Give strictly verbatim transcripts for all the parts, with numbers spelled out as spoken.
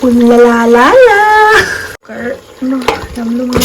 ꯎꯜꯂꯥ ꯂꯥ ꯂꯥ ꯂꯥ꯫ ꯀꯔ-, ꯏꯃꯥ, ꯌꯥꯝ ꯂꯨꯝꯃꯦ꯫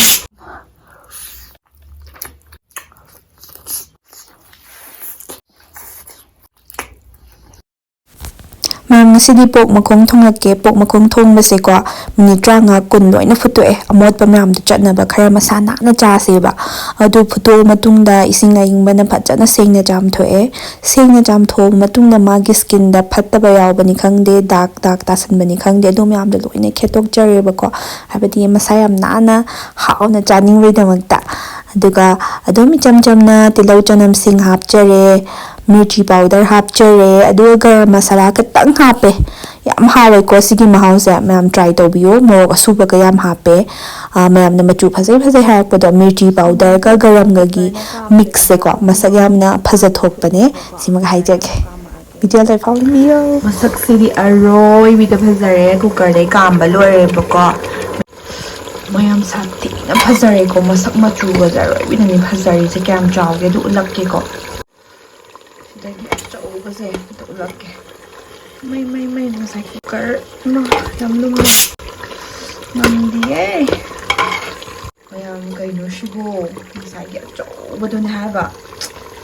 ꯃꯌꯥꯝ, ꯉꯁꯤꯗꯤ ꯄꯣꯛ ꯃꯈꯣꯡ ꯊꯣꯡꯉꯛꯀꯦ꯫ ꯄꯣꯛ ꯃꯈꯣꯡ ꯊꯣꯡꯕꯁꯦꯀꯣ, ꯃꯤꯅꯤꯠ ꯇꯔꯥꯃꯉꯥ ꯀꯨꯟ ꯂꯣꯏꯅ ꯐꯨꯠꯇꯣꯛꯑꯦ, ꯑꯃꯣꯠꯄ ꯃꯌꯥꯝꯗꯣ ꯆꯠꯅꯕ꯫ ꯈꯔ ꯃꯁꯥ ꯅꯥꯟꯅ ꯆꯥꯁꯦꯕ꯫ ꯑꯗꯨ ꯐꯨꯠꯇꯣꯛꯑ ꯃꯇꯨꯡꯗ ꯏꯁꯤꯡ ꯑꯏꯪꯕꯅ ꯐꯖꯅ ꯁꯦꯡꯅ ꯆꯥꯝꯊꯣꯛꯑꯦ꯫ ꯁꯦꯡꯅ ꯆꯥꯝꯊꯣꯛꯑꯕ ꯃꯇꯨꯡꯗ ꯃꯥꯒꯤ ꯁ꯭ꯀꯤꯟꯗ ꯐꯠꯇꯕ ꯌꯥꯎꯕꯅꯤ ꯈꯪꯗꯦ, ꯗꯥꯛ ꯗꯥꯛ ꯇꯥꯁꯟꯕꯅꯤ ꯈꯪꯗꯦ, ꯑꯗꯨ ꯃꯌꯥꯝꯗꯣ ꯂꯣꯏꯅ ꯈꯦꯠꯇꯣꯛꯆꯔꯦꯕꯀꯣ, ꯍꯥꯏꯕꯗꯤ ꯃꯁꯥ ꯌꯥꯝ ꯅꯥꯟꯅ ꯍꯥꯎꯅ ꯆꯥꯅꯤꯡꯕꯩꯗꯃꯛꯇ꯫ ꯑꯗꯨꯒ ꯑꯗꯨꯝ ꯏꯆꯝ ꯆꯝꯅ ꯇꯤꯜꯍꯧ ꯆꯅꯝꯁꯤꯡ ꯍꯥꯞꯆꯔꯦ, ꯃꯤꯔꯆꯤ ꯄꯥꯎꯗꯔ ꯍꯥꯞꯆꯔꯦ, ꯑꯗꯨꯒ ꯒꯔꯝ ꯃꯁꯥꯂꯥ ꯈꯤꯇꯪ ꯍꯥꯞꯄꯦ꯫ ꯌꯥꯝ ꯍꯥꯎꯋꯦꯀꯣ ꯁꯤꯒꯤ ꯃꯍꯥꯎꯁꯦ, ꯃꯌꯥꯝ ꯇ꯭ꯔꯥꯏ ꯇꯧꯕꯤꯌꯣ꯫ ꯃꯣꯔꯣꯛ ꯑꯁꯨꯕꯒ ꯌꯥꯝ ꯍꯥꯞꯄꯦ꯫ ꯑꯥ, ꯃꯌꯥꯝꯅ ꯃꯆꯨ ꯐꯖꯩ ꯐꯖꯩ ꯍꯥꯏꯔꯛꯄꯗꯣ, ꯃꯤꯔꯆꯤ ꯄꯥꯎꯗꯔꯒ ꯒꯔꯝꯒꯒꯤ ꯃꯤꯛꯁꯁꯦꯀꯣ, ꯃꯁꯛ ꯌꯥꯝꯅ ꯐꯖꯊꯣꯛꯄꯅꯦ꯫ ꯁꯤꯃꯒ ꯍꯥꯏꯖꯒꯦ꯫ ꯚꯤꯗꯤꯑꯣ ꯂꯣꯏ ꯐꯥꯎꯕꯤꯌꯣ꯫ ꯃꯁꯛꯁꯤꯗꯤ ꯑꯔꯣꯏꯕꯤꯗ ꯐꯖꯔꯦ꯫ ꯀꯨꯀꯔꯗꯩ ꯀꯥꯝꯕ ꯂꯣꯏꯔꯦꯕꯀꯣ꯫ ꯃꯌꯥꯝ ꯁꯥꯊꯤꯅ ꯐꯖꯔꯦꯀꯣ꯫ ꯃꯁꯛ ꯃꯆꯨꯒꯁꯦ ꯑꯔꯣꯏꯕꯤꯗꯅꯤ ꯐꯖꯔꯤꯁꯦ꯫ ꯀꯌꯥꯝ ꯆꯥꯎꯒꯦ ꯑꯗꯨ ꯎꯠꯂꯛꯀꯦꯀꯣ꯫ ꯁꯤꯗꯒꯤ ꯑꯆꯧꯕꯁꯦ ꯑꯝꯇ ꯎꯠꯂꯛꯀꯦ꯫ ꯃꯩ, ꯃꯩ, ꯃꯩ, ꯉꯁꯥꯏ ꯀꯨꯀꯔ꯫ ꯏꯃꯥ, ꯌꯥꯝ ꯂꯨꯝꯃꯦ꯫ ꯉꯝꯗꯤꯌꯦ꯫ ꯃꯌꯥꯝ, ꯀꯩꯅꯣ ꯁꯤꯕꯣ? ꯉꯁꯥꯏꯒꯤ ꯑꯆꯧꯕꯗꯨꯅꯦ ꯍꯥꯏꯕ꯫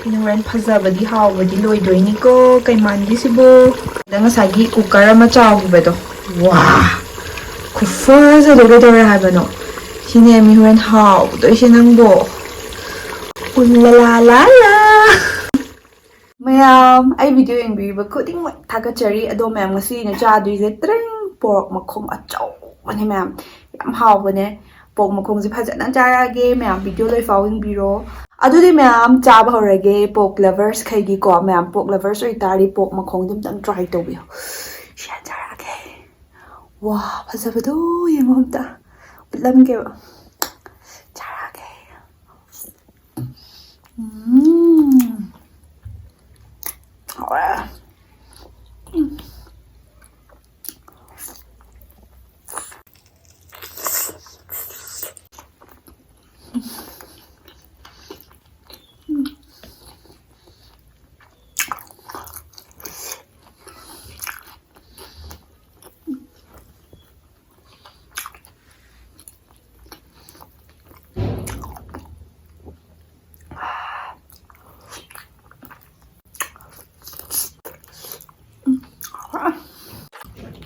ꯀꯩꯅꯣ, ꯍꯣꯔꯦꯟ ꯐꯖꯕꯗꯤ ꯍꯥꯎꯕꯗꯤ ꯂꯣꯏꯗꯣꯏꯅꯤꯀꯣ, ꯀꯩꯃꯥꯟꯒꯤꯁꯤꯕꯣ꯫ ꯑꯗ ꯉꯁꯥꯏꯒꯤ ꯀꯨꯀꯔ ꯑꯃ ꯆꯥꯎꯈꯤꯕꯗꯣ, ꯋꯥ! ꯈꯨꯐꯖꯗꯣ ꯀꯩꯗꯧꯔꯦ ꯍꯥꯏꯕꯅꯣ? ꯁꯤꯅꯦ ꯃꯤ ꯍꯣꯔꯦꯟ ꯍꯥꯎꯗꯣꯏꯁꯦ ꯅꯪꯕꯣ꯫ ꯎꯜꯂꯥ ꯂꯥ ꯂꯥ ꯂꯥ꯫ ꯃꯌꯥꯝ, ꯑꯩ ꯚꯤꯗꯤꯑꯣ ꯌꯦꯡꯕꯤꯔꯤꯕ ꯈꯨꯗꯤꯡꯃꯛ ꯊꯥꯒꯠꯆꯔꯤ꯫ ꯑꯗꯣ ꯃꯌꯥꯝ, ꯉꯁꯤ ꯑꯩꯅ ꯆꯥꯗꯣꯏꯁꯦ ꯇ꯭ꯔꯤꯡ ꯄꯣꯔꯛ ꯃꯈꯣꯡ ꯑꯆꯧꯕꯅꯦ ꯃꯌꯥꯝ꯫ ꯌꯥꯝ ꯍꯥꯎꯕꯅꯦ꯫ ꯄꯣꯔꯛ ꯃꯈꯣꯡꯁꯦ ꯐꯖꯅ ꯆꯥꯔꯛꯑꯒꯦ ꯃꯌꯥꯝ, ꯚꯤꯗꯤꯑꯣ ꯂꯣꯏꯐꯥꯎ ꯌꯦꯡꯕꯤꯔꯣ꯫ ꯑꯗꯨꯗꯤ ꯃꯌꯥꯝ, ꯆꯥꯕ ꯍꯧꯔꯒꯦ꯫ ꯄꯣꯔꯛ ꯂꯚꯔꯁ ꯈꯩꯒꯤꯀꯣ ꯃꯌꯥꯝ, ꯄꯣꯔꯛ ꯂꯚꯔꯁ ꯑꯣꯏꯇꯥꯔꯗꯤ ꯄꯣꯔꯛ ꯃꯈꯣꯡꯗꯤ ꯑꯝꯇꯪ ꯇ꯭ꯔꯥꯏ ꯇꯧꯕꯤꯌꯣ꯫ ꯁꯤ ꯍꯥꯟꯅ ꯆꯥꯔꯛꯑꯒꯦ꯫ ꯋꯥ, ꯐꯖꯕꯗꯣ ꯌꯦꯡꯉꯣ ꯑꯝꯇ꯫ ꯎꯠꯂꯝꯒꯦꯕ꯫ ꯆꯥꯔꯛꯑꯒꯦ꯫ ꯎꯝ꯫ ꯍꯥꯎꯔꯦ꯫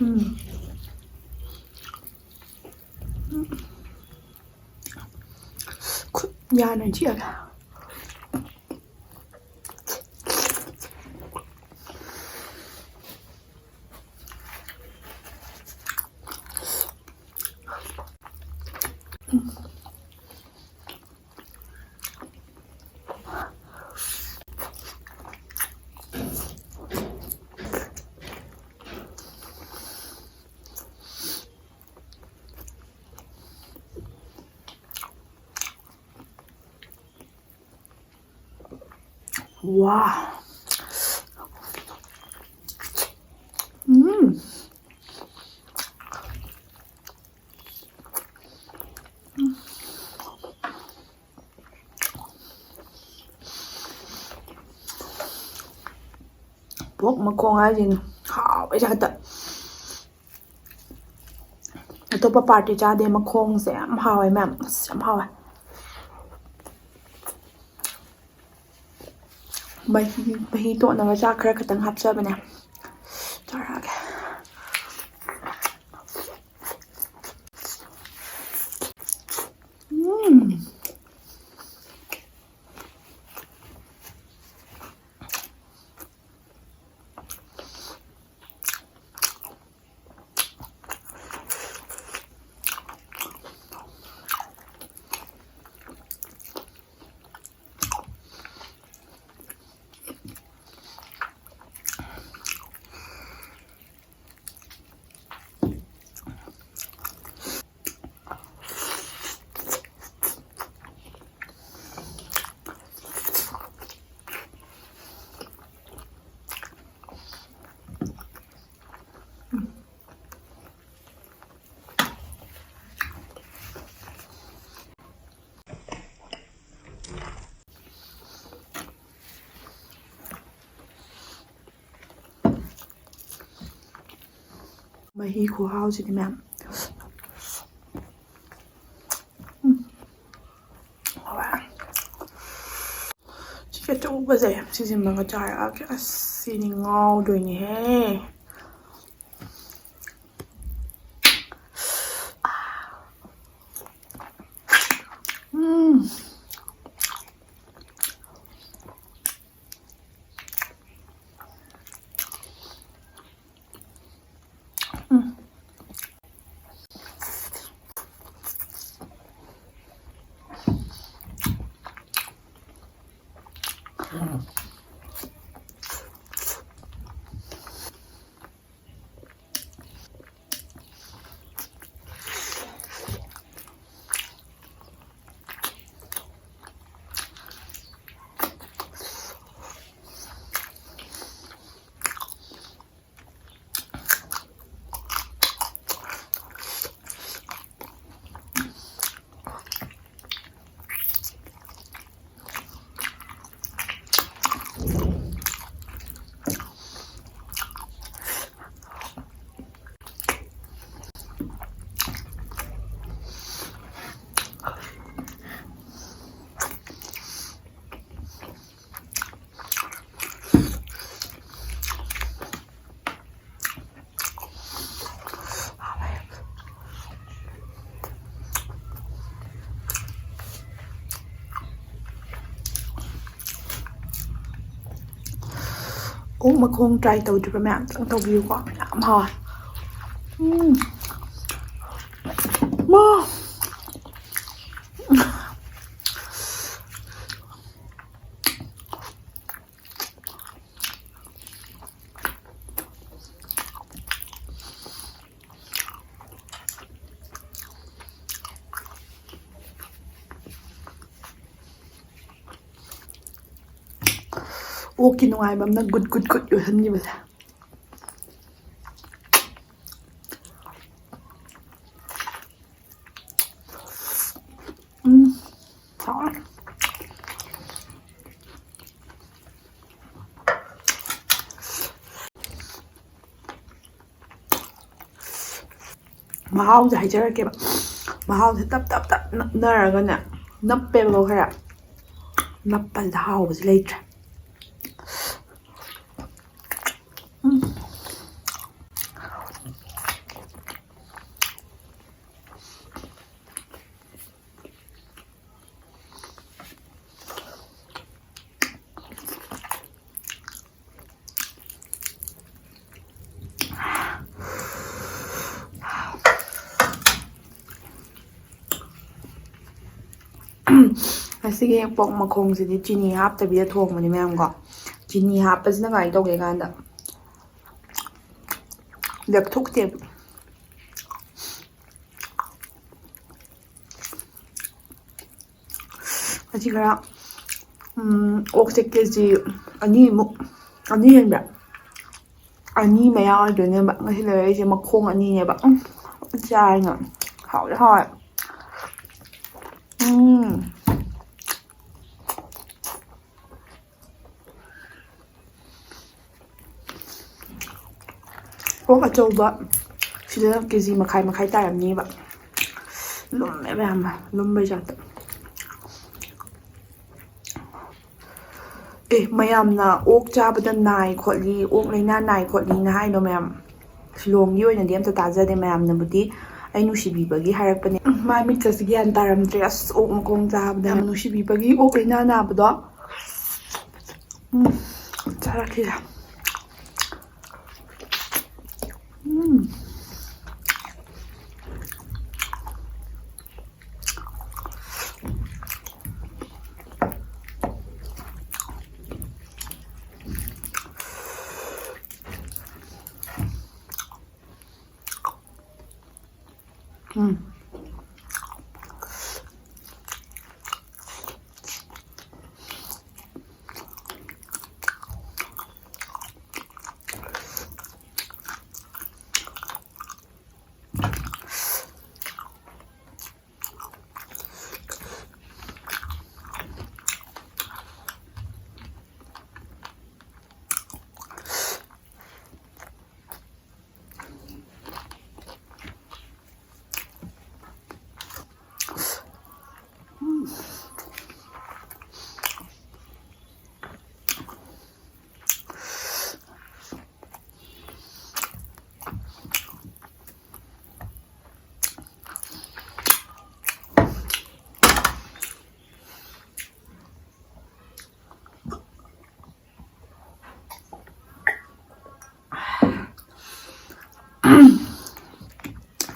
ꯎꯝ꯫ ꯈꯨꯠ ꯌꯥꯅ ꯆꯤꯛꯑꯒ꯫ ꯋꯥ꯫ ꯎꯝ꯫ ꯄꯣꯛ ꯃꯈꯣꯡ ꯍꯥꯏꯁꯤꯅꯤ ꯍꯥꯎꯕꯩ ꯖꯥꯠꯇ꯫ ꯑꯇꯣꯞꯄ ꯄꯥꯔꯇꯤ ꯆꯥꯗꯦ, ꯃꯈꯣꯡꯁꯦ ꯌꯥꯝ ꯍꯥꯎꯋꯦ ꯃꯌꯥꯝ, ꯑꯁ, ꯌꯥꯝ ꯍꯥꯎꯋꯦ꯫ ꯃꯍꯤ, ꯃꯍꯤ ꯇꯣꯠꯅꯕ ꯆꯥꯛ ꯈꯔ ꯈꯛꯇꯪ ꯍꯥꯞꯆꯕꯅꯦ꯫ ꯆꯥꯔꯛꯑꯒꯦ꯫ ꯎꯝ꯫ ꯃꯍꯤ ꯈꯨꯍꯥꯎꯁꯤꯗꯤ ꯃꯌꯥꯝ꯫ ꯎꯝ꯫ ꯍꯥꯎꯋꯦ꯫ ꯁꯤ ꯑꯆꯧꯕꯁꯦ ꯁꯤꯁꯤꯃꯒ ꯆꯥꯔꯛꯑꯒꯦ꯫ ꯑꯁ ꯁꯤꯗꯤ ꯉꯥꯎꯗꯣꯏꯅꯦꯍꯦ꯫ ꯑꯣꯛ ꯃꯈꯣꯡ try ꯇꯧꯗ꯭ꯔꯤꯕ ꯃꯌꯥꯝ ꯑꯝꯇꯪ ꯇꯧꯕꯤꯌꯨꯀꯣ, ꯌꯥꯝ ꯍꯥꯎꯋꯦ꯫ ꯎꯝ꯫ ꯃꯥ꯫ ꯑꯣꯛꯀꯤ ꯅꯨꯡꯉꯥꯏꯕ ꯑꯃꯅ ꯒꯨꯠ ꯒꯨꯠ ꯒꯨꯠ ꯌꯣꯠꯍꯟꯈꯤꯕꯁꯦ꯫ ꯎꯝ, ꯍꯥꯎꯔꯦ꯫ ꯃꯍꯥꯎꯁꯦ ꯍꯥꯏꯖꯔꯛꯀꯦꯕ꯫ ꯃꯍꯥꯎꯁꯦ ꯇꯞ ꯇꯞ ꯇꯞ ꯅꯞꯅꯔꯒꯅꯦ, ꯅꯞꯄꯦꯕꯀꯣ ꯈꯔ꯫ ꯅꯞꯄꯁꯤꯗ ꯍꯥꯎꯕꯁꯦ ꯂꯩꯇ꯭ꯔꯦ꯫ ꯎꯝ꯫ ꯉꯁꯤꯒꯤ ꯄꯣꯛ ꯃꯈꯣꯡꯁꯤꯗꯤ ꯆꯤꯅꯤ ꯍꯥꯞꯇꯕꯤꯗ ꯊꯣꯡꯕꯅꯤ ꯃꯌꯥꯝꯀꯣ꯫ ꯆꯤꯅꯤ ꯍꯥꯞꯄꯁꯤꯅ ꯀꯃꯥꯏꯅ ꯇꯧꯒꯦ ꯀꯥꯟꯗ ꯂꯦꯛꯊꯣꯛꯇꯦꯕ꯫ ꯑꯁꯤ ꯈꯔ, ꯎꯝ, ꯑꯣꯛꯁꯦ ꯀꯦ ꯖꯤ ꯑꯅꯤꯃꯨꯛ, ꯑꯅꯤ ꯍꯦꯟꯕ꯭ꯔꯥ? ꯑꯅꯤ ꯃꯌꯥ ꯑꯣꯏꯗꯣꯏꯅꯦꯕ ꯉꯁꯤ ꯂꯩꯔꯛꯏꯁꯦ, ꯃꯈꯣꯡ ꯑꯅꯤꯅꯦꯕ꯫ ꯎꯝ, ꯆꯥꯔꯤꯅ ꯍꯥꯎꯗꯤ ꯍꯥꯎꯋꯦ꯫ ꯎꯝ꯫ ꯑꯣꯛ ꯑꯆꯧꯕ ꯁꯤ ꯁꯤꯗ ꯀꯦ ꯖꯤ ꯃꯈꯥꯏ ꯃꯈꯥꯏ ꯇꯥꯔꯝꯅꯤꯕ꯫ ꯂꯨꯝꯃꯦ ꯃꯌꯥꯝ ꯑꯃ, ꯂꯨꯝꯕꯩ ꯆꯥꯡꯗ꯫ ꯑꯦ, ꯃꯌꯥꯝꯅ ꯑꯣꯛ ꯆꯥꯕꯗ ꯅꯥꯏ ꯈꯣꯠꯂꯤ, ꯑꯣꯛ ꯂꯥꯏꯅꯥ ꯅꯥꯏ ꯈꯣꯠꯂꯤꯅ ꯍꯥꯏꯗꯣ ꯃꯌꯥꯝ, ꯁꯤꯂꯣꯡꯒꯤ ꯑꯣꯏꯅꯗꯤ ꯑꯝꯇ ꯇꯥꯖꯗꯦ꯫ ꯃꯌꯥꯝꯅꯕꯨꯗꯤ ꯑꯩ ꯅꯨꯡꯁꯤꯕꯤꯕꯒꯤ ꯍꯥꯏꯔꯛꯄꯅꯦ꯫ ꯎꯝ, ꯃꯥꯏ ꯃꯤꯠꯀꯁꯦ ꯒ꯭ꯌꯥꯟ ꯇꯥꯔꯝꯗ꯭ꯔꯦ꯫ ꯑꯁ, ꯑꯣꯛ ꯃꯈꯣꯡ ꯆꯥꯕꯗ ꯌꯥꯝ ꯅꯨꯡꯁꯤꯕꯤꯕꯒꯤ ꯑꯣꯛ ꯂꯥꯏꯅꯥ ꯅꯥꯕꯗꯣ꯫ ꯎꯝ, ꯆꯥꯔꯛꯈꯤꯁꯦ꯫ ꯎꯝ꯫ ꯎꯝ꯫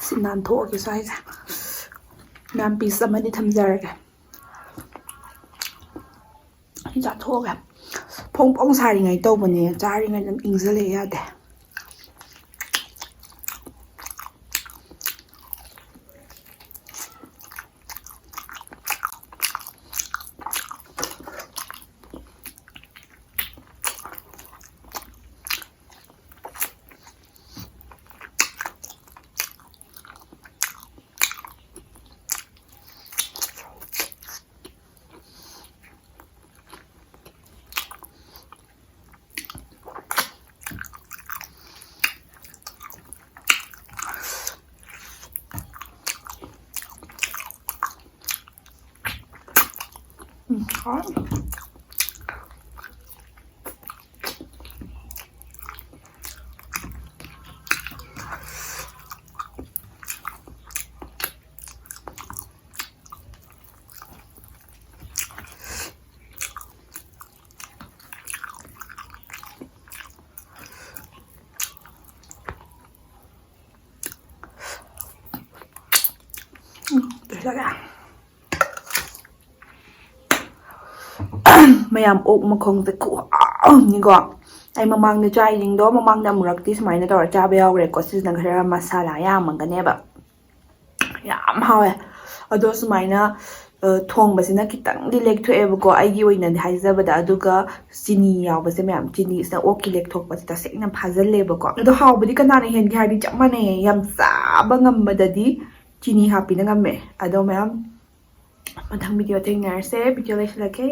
ꯁꯤ ꯅꯥꯟꯊꯣꯛꯑꯒꯦ ꯁ꯭ꯋꯥꯏꯁꯦ꯫ ꯃꯌꯥꯝ ꯄꯤꯁ ꯑꯃꯗꯤ ꯊꯝꯖꯔꯒꯦ꯫ ꯆꯥꯊꯣꯛꯑꯒꯦ꯫ ꯐꯣꯡ ꯐꯣꯡ ꯁꯥꯔꯤꯉꯩ ꯇꯧꯕꯅꯦ, ꯆꯥꯔꯤꯉꯩ ꯑꯗꯨꯝ ꯏꯪꯁꯤꯜꯂꯛꯑꯦ, ꯌꯥꯗꯦ꯫ ꯃꯌꯥꯝ, ꯑꯣꯛ ꯃꯈꯣꯡꯁꯦ ꯈꯨꯍꯥꯎꯅꯤꯀꯣ꯫ ꯑꯩ ꯃꯃꯥꯡꯗ ꯆꯥꯏꯁꯤꯡꯗꯣ, ꯃꯃꯥꯡꯗ ꯑꯃꯨꯔꯛꯇꯤ ꯁꯨꯃꯥꯏꯅ ꯇꯧꯔ ꯆꯥꯕ ꯌꯥꯎꯈ꯭ꯔꯦꯀꯣ꯫ ꯁꯤꯁꯤꯅ ꯈꯔ ꯃꯁꯥꯂꯥ ꯌꯥꯝꯃꯒꯅꯦꯕ꯫ ꯌꯥꯝ ꯍꯥꯎꯋꯦ꯫ ꯑꯗꯣ ꯁꯨꯃꯥꯏꯅ, ꯑ, ꯊꯣꯡꯕꯁꯤꯅ ꯈꯤꯇꯪꯗꯤ ꯂꯦꯛꯊꯣꯛꯑꯦꯕꯀꯣ, ꯑꯩꯒꯤ ꯑꯣꯏꯅꯗꯤ ꯍꯥꯏꯖꯕꯗ꯫ ꯑꯗꯨꯒ ꯆꯤꯅꯤ ꯌꯥꯎꯕꯁꯦ ꯃꯌꯥꯝ, ꯆꯤꯅꯤꯁꯤꯅ ꯑꯣꯛꯀꯤ ꯂꯦꯛꯊꯣꯛꯄꯁꯦ ꯇꯁꯦꯡꯅ ꯐꯥꯖꯜꯂꯦꯕꯀꯣ꯫ ꯑꯗꯣ ꯍꯥꯎꯕꯗꯤ ꯀꯅꯥꯅ ꯍꯦꯟꯒꯦ ꯍꯥꯏꯔꯗꯤ ꯆꯞ ꯃꯥꯟꯅꯩꯌꯦ꯫ ꯌꯥꯝ ꯆꯥꯕ ꯉꯝꯕꯗꯗꯤ ꯆꯤꯅꯤ ꯍꯥꯞꯄꯤꯅ ꯉꯝꯃꯦ꯫ ꯑꯗꯣ ꯃꯌꯥꯝ, ꯃꯊꯪ ꯚꯤꯗꯤꯑꯣ ꯊꯦꯡꯅꯔꯁꯦ꯫ ꯚꯤꯗꯤꯑꯣ ꯂꯣꯏꯁꯤꯜꯂꯒꯦ꯫